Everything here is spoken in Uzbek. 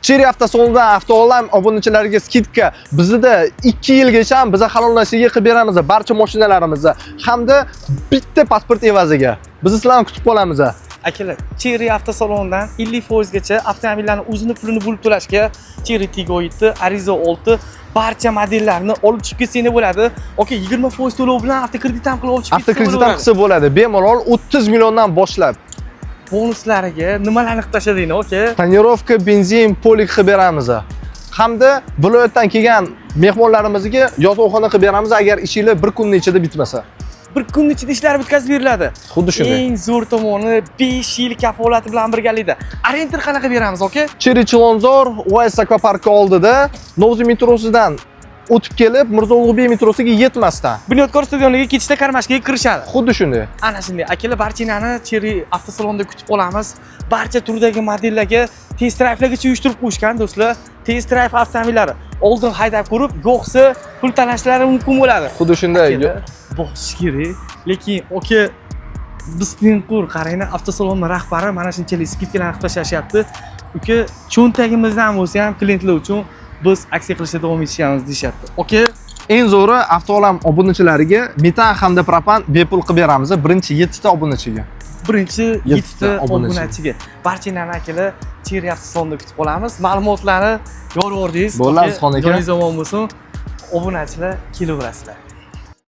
Chery avtosalonidan Avtoolam obunachilariga скидка. Bizda 2 yilgacha biza halol nasiyaga qilib beramiz barcha mashinalarimizni hamda bitta pasport evaziga. Biz sizlarni kutib qolamiz. Akalar, Chery avtosalonidan 50% gacha avtomobillarni o'zini pulini bo'lib to'lashga Chery Tiggo 7, Arrizo 6 barcha modellarni olib chiqib ketsanglar bo'ladi. Aka, 20% to'lov bilan avtokredit ham qilib olib chiqib ketsa Avtokredit ham bo'laveradi. qilsa bo'ladi. Bemalol 30 milliondan boshlab. Bonuslariga nimalarni qilib tashlading, aka? Тонировка, benzin, полик qilib beramiz. Hamda viloyatdan kelgan mehmonlarimizga yotoqxona qilib beramiz agar ishinglar bir kunning ichida bitmasa. Bir kun ichida ishlar bitkazib beriladi. Xuddi shunday. Eng zo'r tomoni, 5 yil kafolati bilan birgalikda. Ориентир qanaqa beramiz, aka? Chery Chilonzor Oasis akvaparki oldida, Novza metrosidan o'tib kelib, Mirzo Ulug'bek metrosiga yetmasdan. Bunyodkor stadioniga ketishda кармашка ga kirishadi. Xuddi shunday. Ana shunday. Akalar, barchanglarni Chery avtosalonda kutib qolamiz. Barcha turdagi modellarga test drive'largacha uyushtirib qo'yishgan, do'stlar. Test drive avtomobillari. Oldin haydab ko'rib, yo'qsa pul talashlari mumkin bo'ladi. Xuddi shunday. Akalar, bosish kerak. Lekin aka, biz tenqur qaranglar, avtosalonni rahbari mana shunchalik скидка larni qilib tashlashyapti. Uka, cho'ntagimizdan bo'lsa ham klientlar uchun biz aksiya qilishda davom etishamiz, deyishyapti. Aka, Eng zo'ri, Avtoolam obunachilariga metan hamda propan bepul qilib beramiz birinchi 7 ta obunachiga. Birinchi Yettita yettita obunachi. Obunachiga. Barchanglarni, akalar, Chery avtosalonda kutib qolamiz. Ma'lumotlarni yorib yubordingiz. Bo'ldi, Aka, Azizxon aka. Joningiz omon bo'lsin. Obunachilar, kelaverasizlar.